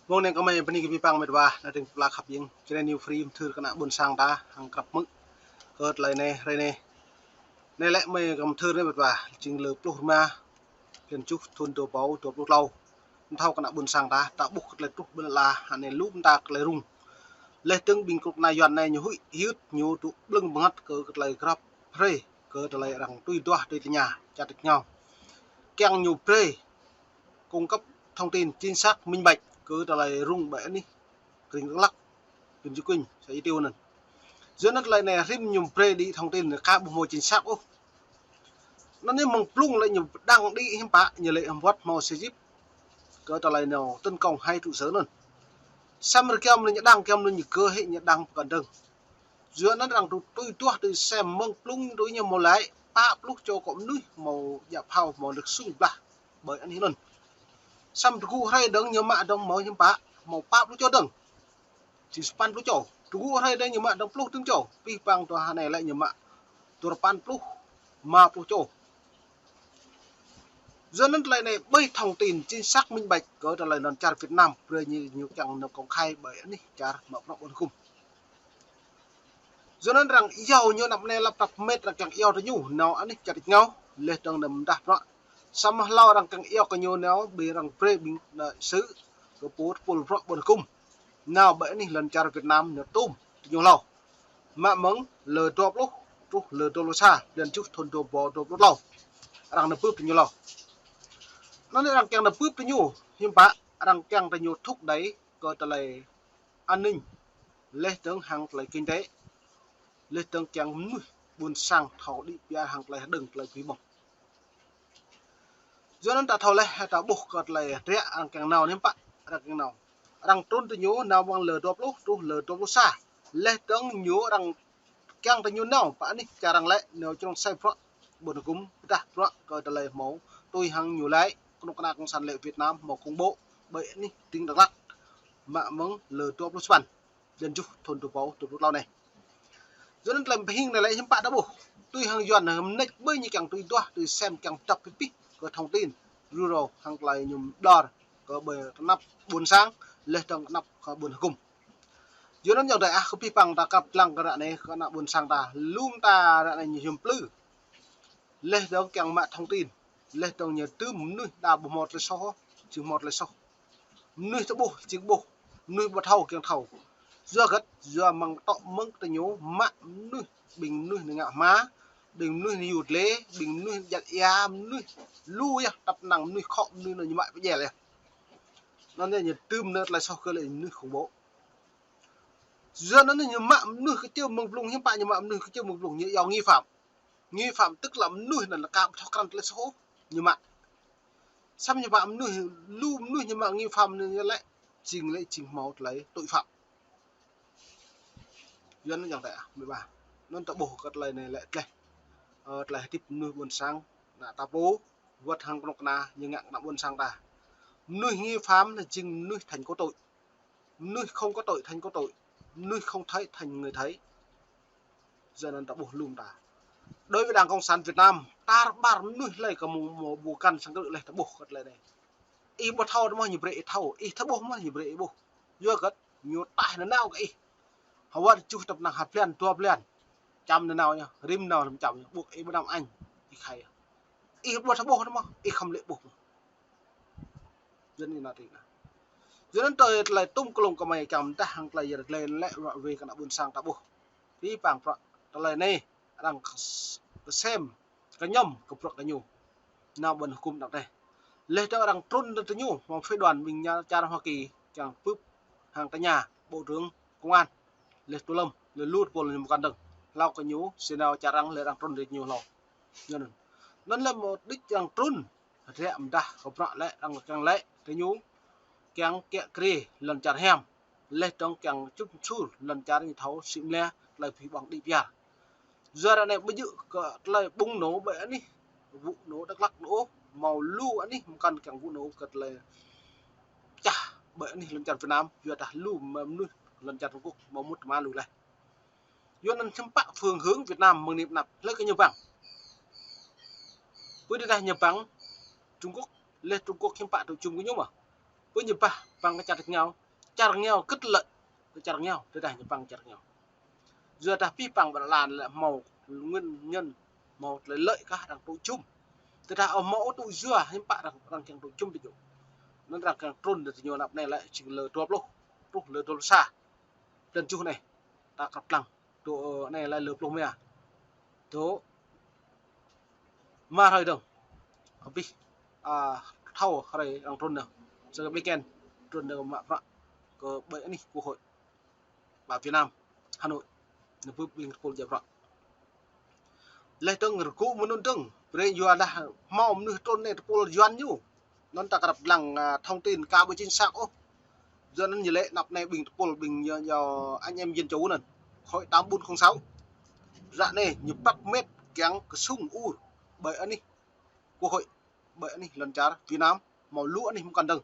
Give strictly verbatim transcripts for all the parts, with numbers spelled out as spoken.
Mơ̆ng anai kơ mơi bơni kơ abih bang met wa, ană tring pla khăp ing, Channel New Free, mơthưr kơ ană ƀôn sang ta, hăng krăp mơ̆ng. Kơ tơlơi anai, hrơi anai. Anai lĕ mơi kơ mơthưr anai met wa, jing lơ pluh rơma, blan tơjuh, thun dua rơbâo dua pluh klâo. Mơthâo kơ ană ƀôn sang ta, ta ƀuh kơ tơlơi truh ƀơi lŏn ala, anai lu mơta kơ tơlơi rŭng. Laih dơ̆ng ƀing kơnuk kơna Yuan anai ñu huĭ hyưt ñu tŭ ƀlơ̆ng bơngăt kơ, kơ tơlơi krăp hrơi, kơ tơlơi arăng tui duah tui tơña, čar tač rơngiao. Kiăng ñu brơi cung cấp thông tin chính xác, minh bạch kơ tơlơi rŭng ƀơi anih krĭng Dak Lak, huyện Chư Kuin, xã Y Tiêu anŭn. Yua anŭn tơlơi anai rĭm ñu brơi đĭ thông tin anai ka ƀu hmâo chính xác ôh. Anŭn anai mơ̆ng blung lĕ ñu đăng đĭ hiư̆m pă, ñu lĕ hơmâo wơ̆t hmâo sơjip kơ tơlơi nao tấn công hai trụ sở anŭn. Samơ̆ rơkiăm lĕ ñu đăng, kiăm lĕ ñu kơ hĭ ñu đăng pơkŏn dơ̆ng. Yua anŭn arăng tui duah tui sem mơ̆ng blung tui ñu hmâo laĭ pă pluh čô akŏ mơnuih hmâo djă phao hmâo nao sung blah ƀơi anih anŭn. Samơ̆ tơgŭ hrơi dơ̆ng ñu mă dơ̆ng hmâo hiư̆m pă, hmâo pă pluh čô dơ̆ng. Jing sapăn pluh čô. Tơgŭ hrơi dơ̆ng ñu mă dơ̆ng pluh dơ̆ng čô. Abih bang dua hrơi anai lĕ ñu mă dua sapăn pluh, rơma pluh čô. Yua anŭn tơlơi anai ƀơi thông tin chính xác, minh bạch kơ tơlơi lŏn čar Việt Nam, brơi ñu, ñu kiăng nao công khai ƀơi anih čar mă bruă ƀôn hơkŭm. Yua anŭn arăng iâu ñu anăp anai lăp tăp met arăng kiăng iâu tơ ñu nao anih čar tač rơngiao, laih dơ̆ng nao mơdah bruă. Samơ̆ hlâo arăng kiăng iâu kơ ñu nao ƀing arăng brơi ƀing đại sứ kơ pô tơpul bruă ƀôn hơkŭm nao ƀơi anih lŏn čar Việt Nam nao tŭm tơ ñu hlâo. Mă mơ̆ng lơ dua pluh truh lơ dua pluh sa, blan tơjuh thun dua rơbâo dua pluh klâo. Arăng nao bưp tơ ñu hlâo. Anŭn arăng kiăng nao bưp tơ ñu, hiư̆m pă, arăng kiăng tơ ñu thúc đẩy kơ tơlơi an ninh, laih dơ̆ng hăng tơlơi kinh tế, laih dơ̆ng kiăng mơnuih ƀôn sang thâo đĭ pia hăng tơlơi hơđơ̆ng tơlơi bơbĭ mơ̆n. Yua anŭn ta thâo laih, ta ƀuh kơ tơlơi ră arăng kiăng nao anai hiư̆m pă, arăng kiăng nao. Arăng trŭn tơ ñu nao mơ̆ng lơ dua pluh truh lơ dua pluh sa. Laih dơ̆ng ñu arăng kiăng tơ ñu nao pơ anih čar arăng lĕ nao črông sai bruă ƀôn hơkŭm, pơdah bruă kơ tơlơi hmâo tui hăng ñu laĭ kơnuk kơna cộng sản lĕ Việt Nam hmâo công bố ƀơi anih tỉnh Đắk Lắk mă mơ̆ng lơ dua pluh sapăn, blan tơjuh thun dua rơbâo dua pluh klâo anai. Yua anŭn tơlơi pơhing anai lĕ hiư̆m pă ta ƀuh. Tui hăng Yuan anai mơneč ƀơi ñu kiăng tui duah, tui sem kiăng dăp pih pih kơ thông tin, rŭ rô hăng tơlơi ñu ƀlŏr kơ ƀơi tơnap ƀôn sang, laih dơ̆ng tơnap kơ ƀôn hơkŭm. Yua anŭn ayŏng adơi ah, kơ abih bang ta krăp lăng kơ ră anai kơ ană ƀôn sang ta, lu mơta ră anai ñu hiư̆m plư. Laih dơ̆ng kiăng mă thông tin, laih dơ̆ng ñu tŭm mơnuih đa ƀu hmâo tơlơi soh, jing hmâo tơlơi soh. Mơnuih tơƀuh, jing ƀuh, mơnuih ƀu thâo, kiăng thâo. Yua hơget, yua mơ̆ng tŏ mơ̆ng tơ ñu mă mơnuih, ƀing mơnuih nao ngă hma, ƀing mơnuih nao yut lê, ƀing mơnuih djăt ia, mơnuih lu yơh, tăp năng mơnuih khŏ, mơnuih nao ñu mă pơdjel yơh. Anŭn yơh ñu tŭm nao tơlơi soh kơ lĕ mơnuih khủng bố. Yua anŭn ñu mă mơnuih kơčưm mơ̆ng blung, hiư̆m pă ñu mă mơnuih kơčưm mơ̆ng blung, ñu iâu nghi phạm. Nghi phạm tức là mơnuih anŭn lĕ ka ƀu thâo krăn tơlơi soh ôh, ñu mă. Samơ̆ ñu mă mơnuih, lu mơnuih ñu mă nghi phạm anŭn lĕ, jing lĕ jing hmâo tơlơi tội phạm. Yua anŭn ayŏng adơi ah, mơi ƀuh. Anŭn ta ƀuh kơ tơlơi anai lĕ tơlơi, ơ, tơlơi hơdip mơnuih ƀôn sang, ană ta pô, wơ̆t hăng kơnuk kơna, ñu ngă kơ ană ƀôn sang ta. Mơnuih nghi phạm anai jing mơnuih thành có tội. Mơnuih không có tội thành có tội, mơnuih không thấy thành người thấy. Yua anŭn ta ƀuh lu mơta. Đối với Đảng Cộng sản Việt Nam, tar ƀar mơnuih hlơi kơ mơ̆ng, mơ̆ng ƀu găn sang krư̆ laih ta ƀuh kơ tơlơi anai. Ih ƀu thâo mơ̆ ñu brơi ih thâo, ih tơƀuh mơ̆ ñu brơi ih ƀuh. Yua hơget, ñu taih nanao kơ ih. Hơwơ̆t tơjuh tơpă năng ha blan, dua blan. Čăm nanao ñu, rĭm nao rĭm čăm ñu, ƀuh ih ƀu năm añ, ih khai. Ih ƀu tơƀuh mơ̆, ih khŏm lĕ ƀuh mơ̆. Yua anŭn anai tring ah. Yua anŭn tơlơi, tơlơi tŭm klông kơ mơi kiăng mơdah hăng tơlơi yơh tơlơi lĕ ruă wai kơ ană ƀôn sang ta ƀuh. Abih bang bruă tơlơi anai arăng kơ-, kơsem, kơñăm kơ bruă kơ ñu. Nao ƀôn hơkŭm đăp teh. Laih dơ̆ng arăng trŭn tơ ñu, hmâo phái đoàn ƀing ñu čar Hoa Kỳ kiăng bưp hăng tơña Bộ trưởng Công an. Laih tơ lơ̆m, laih lu tơpul ñu pơkŏn dơ̆ng. Hlâo kơ ñu, sĭt nao čar arăng laih arăng trŭn tơ ñu hlâo. Yua anŭn. Anŭn lĕ mục đích arăng trŭn. Hơdră mơdah kơ bruă lĕ, arăng kiăng lĕ, tơ ñu kiăng kiă kriê lŏn čar hiam. Laih dơ̆ng kiăng čŭp čur lŏn čar ñu thâo sĭ mlĕ tơlơi pơhiăp ƀơ̆ng đĭ piar. Yua ră anai ƀu djơ̆ kơ tơlơi bùng nổ ƀơi anih, vụ nổ Đắk Lắk nô, hmâo lu anih mơkăn kiăng vụ nổ kơ tơlơi pơčah ƀơi anih lŏn čar Việt Nam, yua dah lu mơnuih lŏn čar Trung Quốc hmâo mŭt tơma lu laih. Yua anŭn hiư̆m pă phương hướng Việt Nam mơ̆ng anai pơ anăp, hlơi kơ ñu băng. Pơ anai dah ñu băng Trung Quốc, laih Trung Quốc hiư̆m pă tŭ jum kơ ñu mơ̆. Ƀu ñu pah păng kơ čar rơngiao, čar rơngiao kơt lĕ kơ čar rơngiao, tơdah ñu păng čar rơngiao. Yua dah pih păng ƀơi lŏn lĕ hmâo nguyên nhân, hmâo tơlơi lĕ kah arăng tŭ jum. Tơdah ơ hmâo tŭ yua hiư̆m pă arăng, arăng kiăng tŭ jum tơ ñu. Anŭn arăng kiăng trŭn tơ ñu anăp anai lĕ jing lơ dua pluh, truh lơ dua pluh sa. Blan tơjuh anai, ta krăp lăng. Tơ, ơ, anai lĕ lơ pluh mia. Tơ, mă hrơi dơ̆ng. Abih, a, thâo hrơi arăng trŭn anai. Sơ kơ ƀing kĕn trŭn anai mă prăk kơ ƀơi anih Quốc hội. Ƀă Việt Nam, Hà Nội, anai ƀing tơpul djă prăk. Laih dơ̆ng rơgŭ mơ̆ng anŭn dơ̆ng, brơi yua dah hmâo mơnuih trŭn anai tơpul Yuan ñu. Anŭn ta krăp lăng, a, thông tin ka ƀu chính xác ôh. Yua anŭn ñu lĕ anăp anai ƀing tơpul ƀing ñu, ñu anh em Dân Chủ anŭn. Hội tám bốn không sáu. Ră anai ñu prăk met kiăng kơsŭng ur ƀơi anih Quốc hội, ƀơi anih lŏn čar Việt Nam, hmâo lu anih mơkăn dơ̆ng.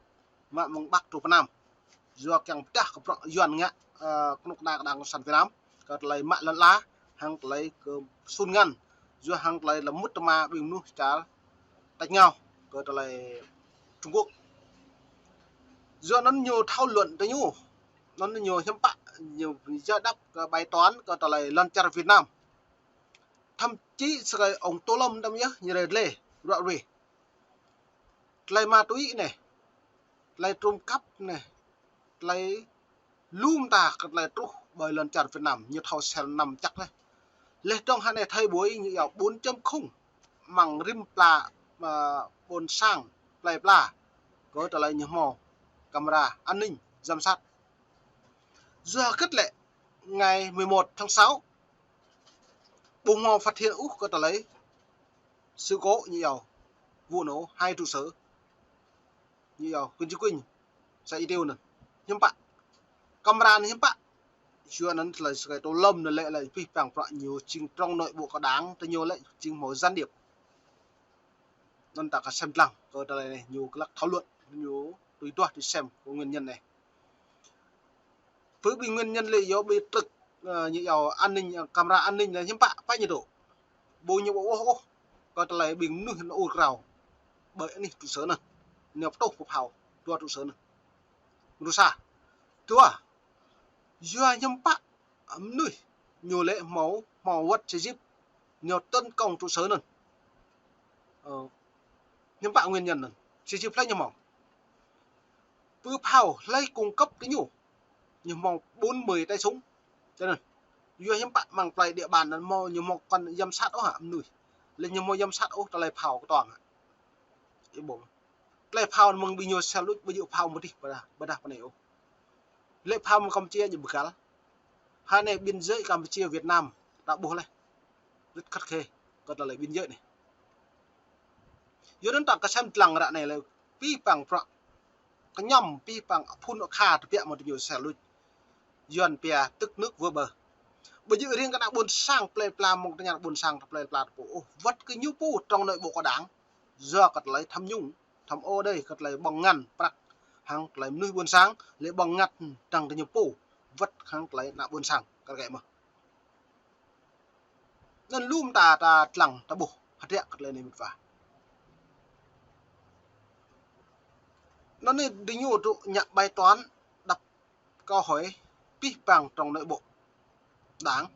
Mă mơ̆ng Bắc truh pơ Nam. Yua kiăng pơdah kơ prăk Yuan ngă, ơ, kơnuk kơna kơ đảng cộng sản Việt Nam, kơ tơlơi mă lŏn ala, hăng tơlơi kơsŭn ngăn, yua hăng tơlơi lơmŭt tơma ƀing mơnuih čar tač rơngiao, kơ tơlơi Trung Quốc. Yua anŭn ñu thảo luận tơ ñu, anŭn ñu hiư̆m pă, ñu giải đáp kơ bài toán kơ tơlơi lŏn čar Việt Nam. Thậm chí sơkơi ông Tô Lâm đăm yơh ñu rai lĕ, ră ruai. Tơlơi ma túy anai, tơlơi trộm cắp anai, tơlơi lŏm ta kơ tơlơi truh ƀơi lŏn čar Việt Nam, ñu thâo sel năm chắc laih. Laih dơ̆ng hơnai thời buổi ñu iâu bốn chấm không, mơ̆ng rĭm pla, ơ, ƀôn sang, plơi pla, kơ tơlơi ñu hmâo camera an ninh, giám sát. Yua hơget lĕ ngày mười một tháng sáu, ƀu hmâo phát hiện ôh kơ tơlơi sự cố ñu iâu vụ nổ hai trụ sở, ñu iâu Nguyễn Chí Quỳnh, xã Y Tiêu anŭn. Hiư̆m pă? Camera anŭn hiư̆m pă? Yua anŭn tơlơi sơkơi Tô Lâm anŭn lĕ, lĕ pih păng prăk ñu jing trong nội bộ của đảng, tơ ñu lĕ jing hmâo gián điệp. Anŭn ta kơ sem lăng kơ tơlơi anai, ñu glăk thảo luận, ñu tui duah tui sem kơ nguyên nhân anai. Pơ ƀing nguyên nhân lĕ yua ƀing trŭk, ơ, ñu iâu an ninh, ơ, camera an ninh anai hiư̆m pă, pă ñu dŏ. Ƀu ñu ƀu ôh ôh kơ tơlơi ƀing mơnuih anŭn ur krao ƀơi anih trụ sở anŭn. Ñu pơtŭh pơphao dua trụ sở anŭn. Mơnuih sa. Dua, yua hiư̆m pă mơnuih ñu lĕ hmâo, hmâo wơ̆t xe jeep, ñu tấn công trụ sở anŭn. Ơ, hiư̆m pă nguyên nhân anŭn? Xe jeep hlơi ñu hmâo? Pơphao hlơi cung cấp tơ ñu? Ñu hmâo bốn mươi tay súng. Cho nên, yua hiư̆m pă mơ̆ng plơi địa bàn anŭn hmâo, ñu hmâo kăn giám sát ôh hă mơnuih. Lĕ ñu hmâo giám sát ôh tơlơi phao kơtuang hă. Ih ƀuh. Tơlơi phao mơ̆ng ƀing ñu sel luč, ƀu djơ̆ phao mơdih ƀơdah, ƀơdah pơ anai ôh. Lĕ phao mơ̆ng Campuchia ñu ƀu găl. Hơnai biên giới Campuchia Việt Nam ta ƀuh laih. Rất khắt khe kơ tơlơi biên giới anai. Yua anŭn ta kơ sem lăng ră anai lĕ pih păng prăk kơñăm, pih păng phŭn akha tơbiă mơ̆ng tơ ñu sel luč. Yuan pia tức nước vỡ bờ. Ƀu djơ̆ riêng kơ ană ƀôn sang plơi pla mơ̆ng tơña ƀôn sang plơi pla tơ pô ôh, wơ̆t kơ ñu pô trong nội bộ của đảng. Yua kơ tơlơi tham nhũng, tham ô đơi, kơ tơlơi ƀơ̆ng ngăn prăk hăng tơlơi mơnuih ƀôn sang, lĕ ƀơ̆ng ngăn dăng tơ ñu pô, wơ̆t hăng tơlơi ană ƀôn sang kar kaĭ mơ̆n. Anŭn lŏm ta, ta lăng, ta ƀuh hơdră kơ tơlơi anai mơ̆n wa. Anŭn anai tơ ñu dŏ ngă bài toán, đặt câu hỏi pih păng trong nội bộ đảng,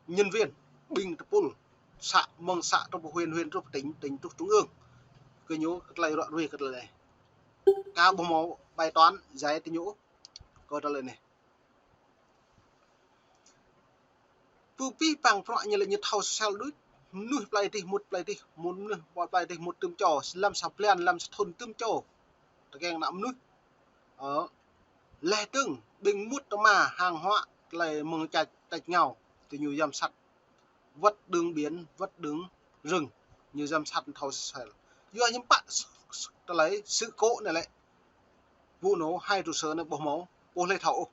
nhân viên, ƀing tơpul, xã, mơ̆ng xã truh huyện, huyện truh tỉnh, tỉnh truh trung ương. Kơ ñu kơ tơlơi ră ruai kơ tơlơi anai. Ka ƀu hmâo bài toán giải tơ ñu kơ tơlơi anai. Pơ pih păng prăk ñu lĕ ñu thâo sel đôč, mơnuih plơi dih, mŭt plơi dih, mŭt mơnuih, mŭt plơi dih, mŭt tơm čô, lăm sa blan, lăm sa thŭn tơm čô. Tơkeng ană mơnuih. Ơ. Laih dơ̆ng, ƀing mŭt tơma hàng hóa, tơlơi mơ̆ng čar tač rơngiao, tơ ñu giám sát. Wơ̆t đường biển, wơ̆t đường rừng, ñu giám sát thâo sel. Yua hiư̆m pă s-, s-, tơlơi sự cố anai lĕ. Vụ nổ hai trụ sở anai ƀu hmâo pô hlơi thâo ôh.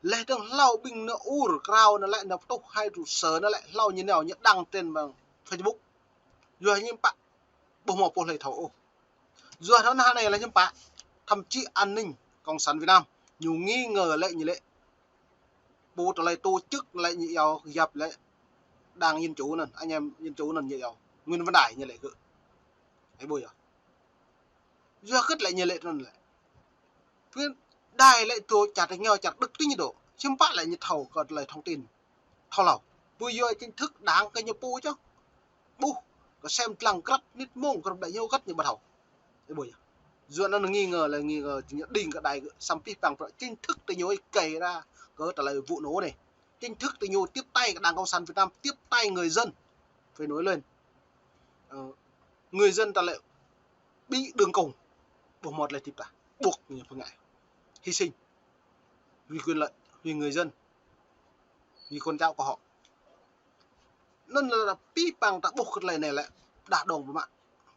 Laih dơ̆ng hlâo ƀing anŭn ur krao anŭn lĕ, anŭn pơtŭh hai trụ sở anŭn lĕ, hlâo ñu nao ñu đăng trên mạng Facebook. Yua hiư̆m pă ƀu hmâo pô hlơi thâo ôh. Yua anŭn hơnai lĕ hiư̆m pă, thậm chí an ninh cộng sản Việt Nam ñu nghi ngờ lĕ ñu lĕ ƀu tơlơi tổ chức lĕ ñu iâu yap lĕ đảng Dân Chủ anŭn, anh em Dân Chủ anŭn ñu iâu Nguyễn Văn Đài ñu lĕ kơ. Ih ƀuh yơh. Yua hơget lĕ ñu lĕ anŭn lĕ. Pơ đài lĕ tơ čar tơ ñu čar Đức tơ ñu dŏ. Čiêm pă lĕ ñu thâo kơ tơlơi thông tin. Thâo hlâo. Pô yua chính thức đảng kơ ñu pô čŏ. Ƀuh, kơ sem lăng krăp nit mông krăp đai ñu kăt ñu ƀu thâo. Ê ƀuh yơh. Yua anŭn nghi ngờ lĕ nghi ngờ ñu đing kơ đài samơ̆ pih păng prăk chính thức tơ ñu ơi kơi ra kơ tơlơi vụ nổ anai. Chính thức tơ ñu tiếp tay kơ Đảng Cộng sản Việt Nam, tiếp tay người dân phải nổi lên. Ờ, người dân ta lĕ bị đường cùng, ƀuh hmâo tơlơi hơdip ta, buộc ñu phải ngại hy sinh vì quyền lợi, vì người dân, vì con cháu của họ. Anŭn lĕ pih păng ta ƀuh kơ tơlơi anai lĕ đah đong ƀu mă.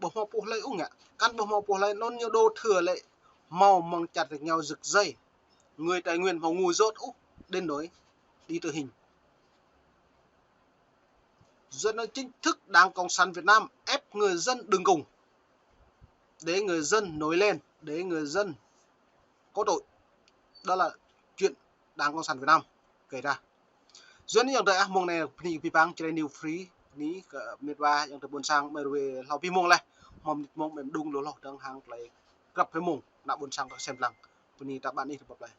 Ƀuh hmâo pô hlơi ôh ngă. Kăn ƀuh hmâo pô hlơi, anŭn ñu đô thừa lĕ hmâo mơ̆ng čar tơ ñu rơ̆k rơ̆i. Người Tây Nguyên hmâo ngu dốt ôh, đến nỗi đi tử hình. Yua anŭn chính thức Đảng Cộng sản Việt Nam ép người dân đường cùng. Để người dân nổi lên, để người dân có tội. Đó là chuyện Đảng Cộng sản Việt Nam gây ra. Yua anŭn ayŏng adơi ah, mông anai bơni pih păng Jrai New Free, bơni kơ mĕt wa ayŏng adơi ƀôn sang, mơi ruai hlâo pih mông laih. Hmâo mơnit mông mĕm đung lu hloh dơ̆ng hăng tơlơi krăp pih mông, ană ƀôn sang kơ sem lăng. Bơni ta ƀăn ih tơpă laih.